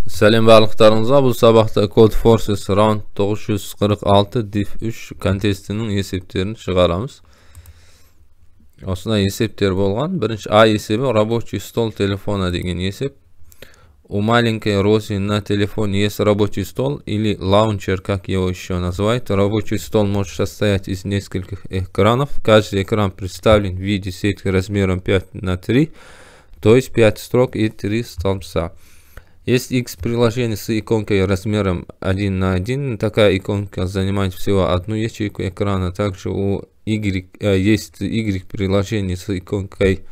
Сәлем барлықтарыңызға. Бұл сабақта Codeforces Round 946 Div 3 контестінің есептерін шығарамыз. Осындай есептер болған. Бірінші А есебі рабочий стол телефона деген есеп. У маленькой Рози на телефоне есть рабочий стол или лаунчер, как его еще называют. Рабочий стол может состоять из нескольких экранов. Каждый экран представлен в виде сетки размером 5 на 3, то есть 5 строк и 3 столбца. Есть X приложение с иконкой размером 1 на 1. Такая иконка занимает всего одну ячейку экрана. Также у Y, есть Y приложение с иконкой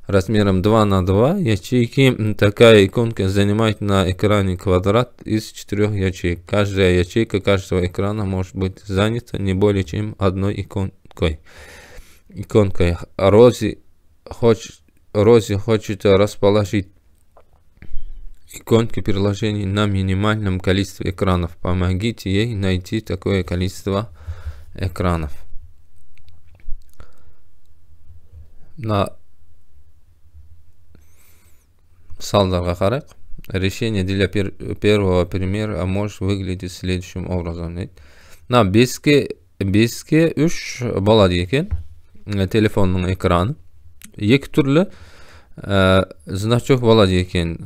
размером 2 на 2 ячейки. Такая иконка занимает на экране квадрат из 4 ячеек. Каждая ячейка каждого экрана может быть занята не более чем одной иконкой. Рози хочет расположить иконки приложений на минимальном количестве экранов. Помогите ей найти такое количество экранов. На мысалдарға қарайық. Решение для первого примера может выглядеть следующим образом. На 5-ке 3 болады екен телефонның экраны. Екі түрлі значок болады екен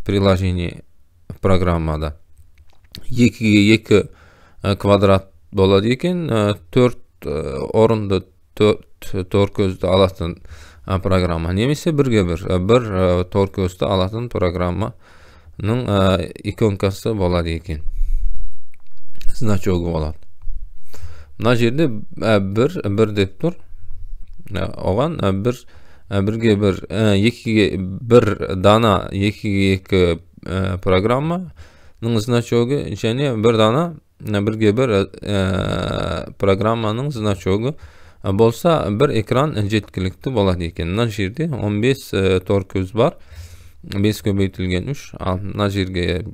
приложение программада. 2-ге 2 квадрат болады екен. 4 орынды 4 тор көзді алатын программа немесе бірге бір тор көзді алатын программаның иконкасы болады екен, значогы болады. Мына жерде бір деп тұр. Оған бірге бір, екіге бір дана екіге екі программаның значогы және бір дана бірге бір программаның значогы болса, бір экран жеткілікті болады екен. Мына жерде 15 тор көз бар. 5 көбейтілген 3. Ал мына жерге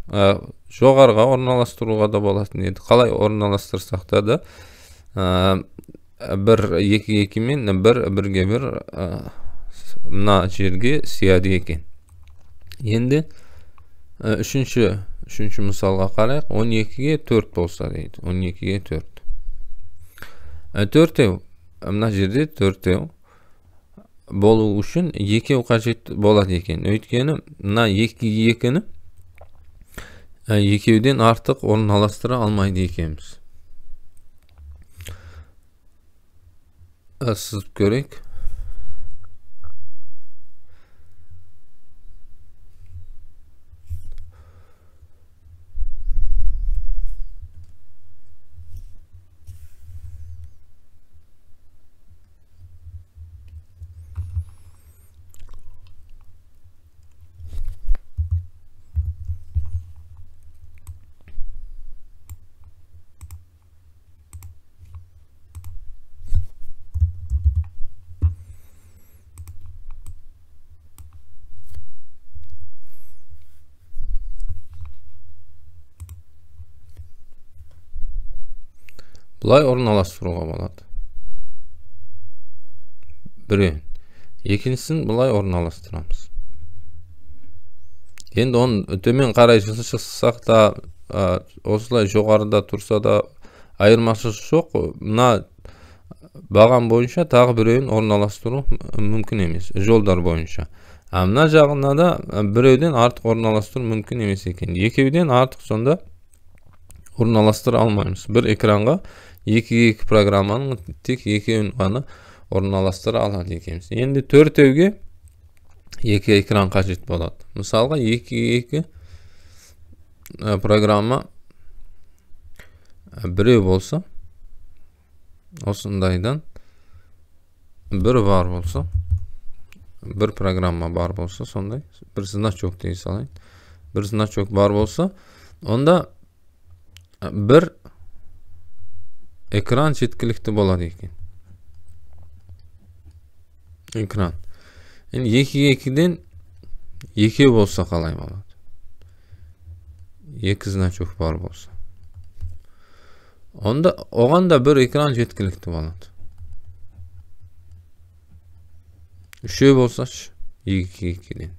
жоғарыға орналастыруға да болатын еді. Қалай орналастырсақ та бір 2 2 мен бір бірге бір мына жерге сияды екен. Енді үшінші мысалға қарайық. 12-ге 4 болса дейді. 12-ге 4. Төртеу, мына жерде төртеу болу үшін екеу қажет болады екен. Өйткені мына 2-ге 2-ні екеуден артық орналастыра алмайды екенбіз. Сызып көрейік. Былай орналастыруға болады. Біреуін. Екіншісін былай орналастырамыз. Енді оны төмен қарай жылжытсақ та, осылай жоғарыда тұрса да айырмашылық жоқ. Мына баған бойынша тағы біреуін орналастыру мүмкін емес, жолдар бойынша. А мына жағына да біреуден артық орналастыру мүмкін емес екен. Екеуден артық сонда орналастыра алмаймыз. Бір экранға 2-ге 2 программаның тек екеуін ғана орналастыра алады екенбіз. Енді төртеуге 2 экран қажет болады. Мысалға 2-ге 2 программа біреу болса, осындайдан бір бар болса, бір программа бар болса, сондай бір значок дей салайын. Бір значок бар болса, онда бір экран жеткілікті болады екен. Экран. Енді 2-ге 2-ден екеу болса қалай болады? 2 значок бар болса. Онда оған да бір экран жеткілікті болады. Үшеу болса 2-ге 2-ден.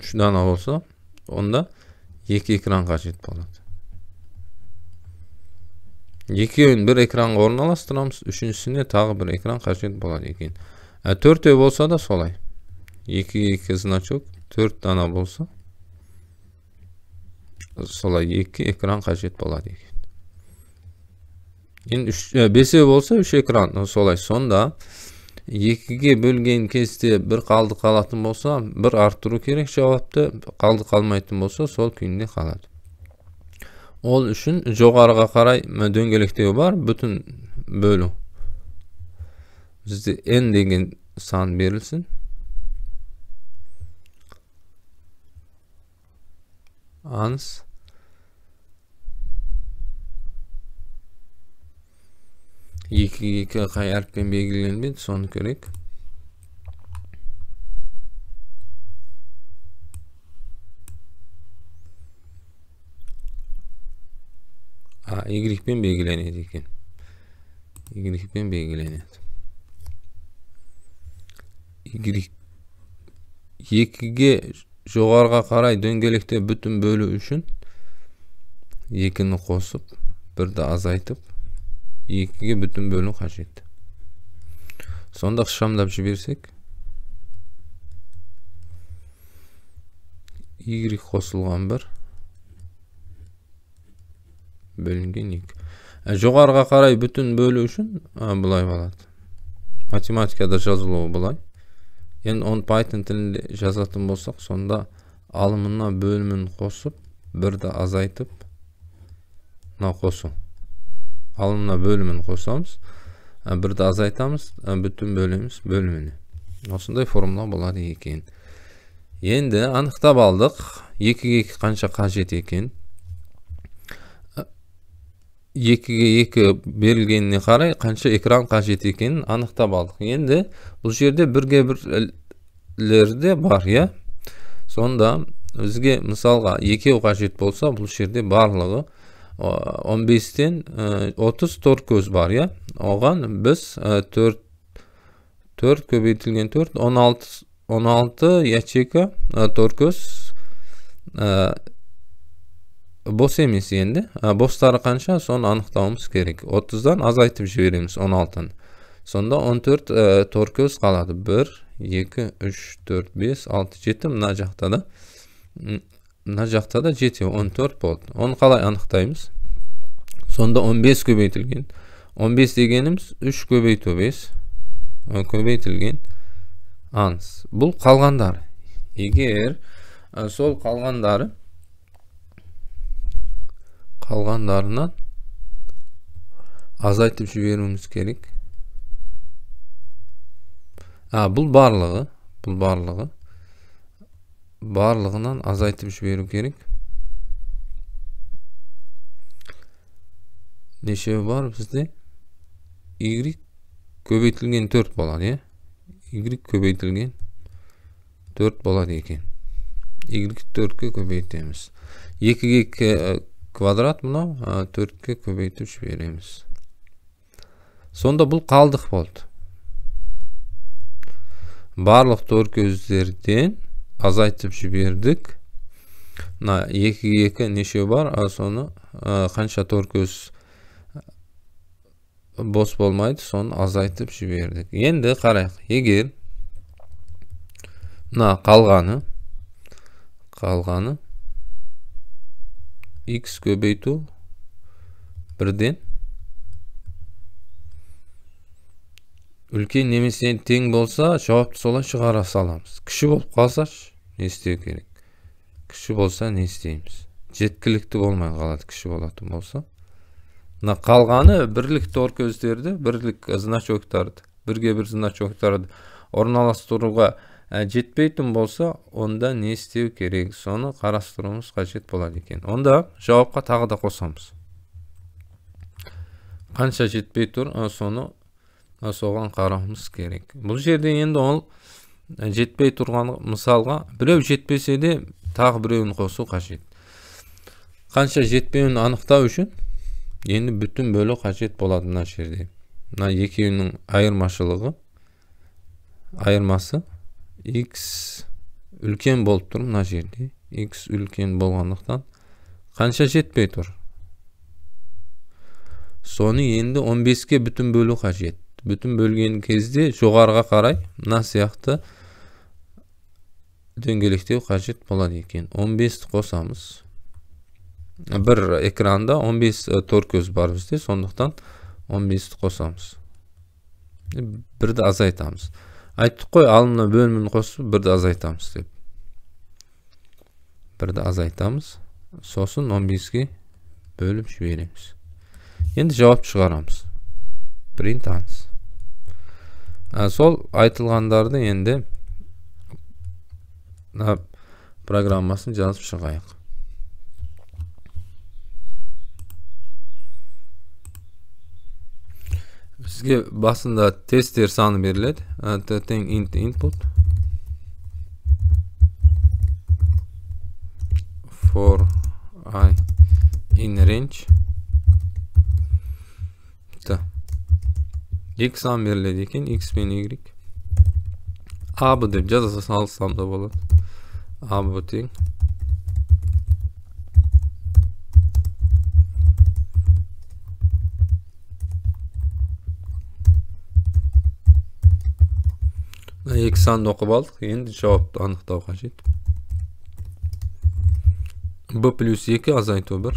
3 дана болса, онда 2 экран қажет болады. Екеуін бір экранға орналастырамыз, үшіншісіне тағы бір экран қажет болады екен. Төртеу болса да солай. 2-2 значок, 4 дана болса, солай 2 экран қажет болады екен. Енді 5 болса 3 экран солай. Сонда 2-ге бөлген кезде бір қалды қалатын болса, бір арттыру керек жауапты, қалды қалмайтын болса, сол күйінде қалады. Ол үшін жоғарыға қарай дөңгелектеу бар, бүтін бөлу. Бізде n деген сан берілсін. Ans 2-2 қай әріппен белгіленбеді, соны көрейік. Y-пен белгіленеді екен. Y-пен белгіленеді. Y 2-ге жоғарыға қарай дөңгелекте бүтін бөлу үшін 2-ні қосып, 1-ді азайтып, 2-ге бүтін бөлу қажет. Сонда ықшамдап жіберсек, Y қосылған 1 бөлінген 2. Жоғарыға қарай бүтін бөлу үшін былай болады. Математикада жазылуы былай. Енді оны Python тілінде жазатын болсақ, сонда алымына бөлімін қосып, 1-ді азайтып, мына қосу. Алымына бөлімін қосамыз, 1-ді азайтамыз, бүтін бөлеміз бөліміне. Осындай формула болады екен. Енді анықтап алдық, 2-ге 2 қанша қажет екен. 2-ге 2 берілгеніне қарай қанша экран қажет екенін анықтап алдық. Енді бұл жерде 1-ге 1-лер де бар, иә? Сонда бізге мысалға 2 қажет болса, бұл жерде барлығы 15-тен 30 тор көз бар, иә? Оған біз 4 көбейтілген 4, 16 ячейка тор көз бос емес енді. Бостары қанша, соны анықтауымыз керек. 30-дан азайтып жібереміз 16-ны. Сонда 14 тор көз қалады. 1, 2, 3, 4, 5, 6, 7. Мына жақта да 7, 14 болды. Оны қалай анықтаймыз? Сонда 15 көбейтілген. 15 дегеніміз 3 көбейту 5 көбейтілген анс. Бұл қалғандары. Егер сол қалғандарынан азайтып жіберуіміз керек. Бұл барлығы, барлығынан азайтып жіберу керек. Неше бар бізде? Y көбейтілген 4 болады, иә? Y көбейтілген 4 болады екен. Y 4-ке көбейтеміз. 2-ге квадрат мынау, 4-ке көбейтіп жібереміз. Сонда бұл қалдық болды. Барлық тор көздерден азайтып жібердік. Мына 2-ге 2 неше бар, соны қанша тор көз бос болмайды, соны азайтып жібердік. Енді қарайық, егер мына қалғаны x көбейту 1-ден үлкен немесе тең болса, жауапты солай шығара саламыз. Кіші болып қалса, не істеу керек? Кіші болса не істейміз? Жеткілікті болмай қалады кіші болатын болса. Мына қалғаны бірлік тор көздерді, бірлік значоктарды, бірге бір значоктарды орналастыруға жетпейтін болса, онда не істеу керек? Соны қарастыруымыз қажет болады екен. Онда жауапқа тағы да қосамыз. Қанша жетпей тұр, соны соған қарауымыз керек. Бұл жерде енді ол жетпей тұрған мысалға біреу жетпесе де тағы біреуін қосу қажет. Қанша жетпеуін анықтау үшін енді бүтін бөлу қажет болады мына жерде. Мына екеуінің айырмасы x Үлкен болып тұр мына жерде. X үлкен болғандықтан қанша жетпей тұр? Соны енді 15-ке бүтін бөлу қажет. Бүтін бөлген кезде жоғарыға қарай мына сияқты дөңгелектеу қажет болады екен. 15-ті қосамыз. Бір экранда 15 тор көз бар бізде, сондықтан 15-ті қосамыз. Бірді азайтамыз. Айттық қой, алымына бөлімін қосып бірді азайтамыз деп. Бірді азайтамыз. Сосын 15-ке бөліп жібереміз. Енді жауап шығарамыз. Print ans. Сол айтылғандарды енді программасын жазып шығайық. Бізге басында тесттер саны беріледі. T тең int input for I in range T. Екі сан беріледі екен, X пен Y. A, B деп жаза салсам да болады. A, B тең екі санды оқып алдық. Енді жауапты анықтау қажет. B плюс 2 азайту 1.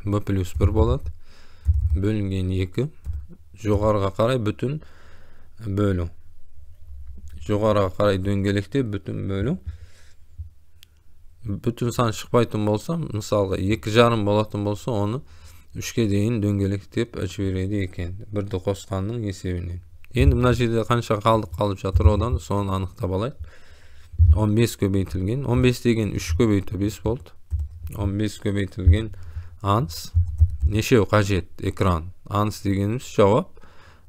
B плюс 1 болады. Бөлінген 2. Жоғарыға қарай бүтін бөлу. Жоғарыға қарай дөңгелекте бүтін бөлу. Бүтін сан шықпайтын болса, мысалға 2,5 болатын болса, оны 3-ке дейін дөңгелектеп жібереді екен. Бірді қосқанның есебінен. Енді мына жерде қанша қалдық қалып жатыр, одан соны анықтап алайық. 15 көбейтілген. 15 деген 3 көбейту 5 болды. 15 көбейтілген ans. Нешеу қажет экран? Ans дегеніміз жауап.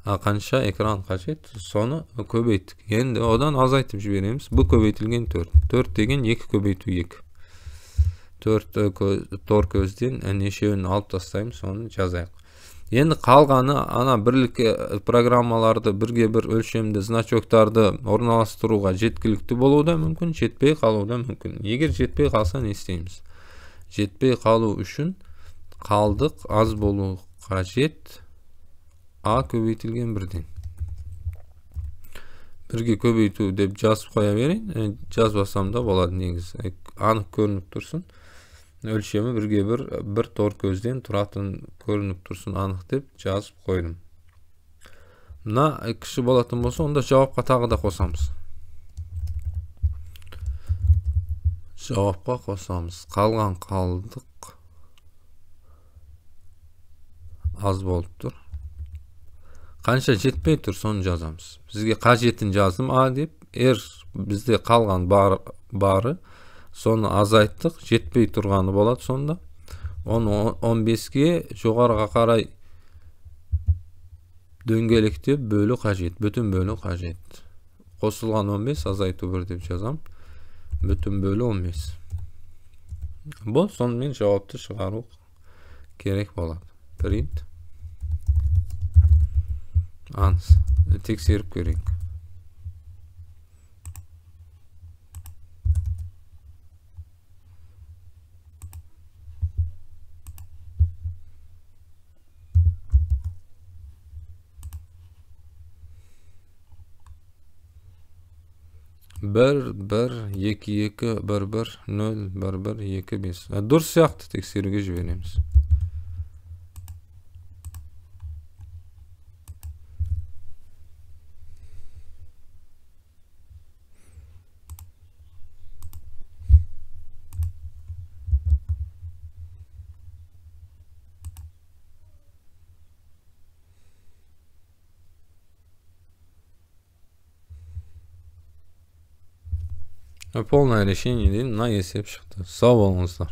Қанша экран қажет? Соны көбейттік. Енді одан азайтып жібереміз. Бұл көбейтілген 4. 4 деген 2 көбейту 2. 4 тор көзден нешеуін алып тастаймыз, соны жазайық. Енді қалғаны ана бірлік программаларды бірге бір өлшемді значоктарды орналастыруға жеткілікті болуы да мүмкін, жетпей қалуы да мүмкін. Егер жетпей қалса не істейміз? Жетпей қалу үшін қалдық аз болу қажет. А көбейтілген бірден. Бірге көбейту деп жазып қоя берейін. Жазбасам да болады негізі. Анық көрініп тұрсын. Өлшемі бірге бір тор көзден тұратын көрініп тұрсын анық деп жазып қойдым. Мына кіші болатын болса, онда жауапқа тағы да қосамыз. Жауапқа қосамыз. Қалған қалдық аз болып тұр. Қанша жетпей тұр, соны жазамыз. Бізге қажетін жаздым А деп. R бізде қалған бары. Соны азайттық, жетпей тұрғаны болады сонда. Оны 15-ке жоғарыға қарай дөңгелектеп бөлу қажет, бүтін бөлу қажет. Қосылған 15 азайту 1 деп жазам. Бүтін бөлу 15. Бұл сонымен жауапты шығару керек болады. Print ans. Тексеріп көрейік. 1, 1, 2, 2, 1, 1, 0, 1, 1, 2, 5. Дұрыс сияқты тексеруге жібереміз. Полное решение дейін мына есеп шықты. Сау болыңыздар.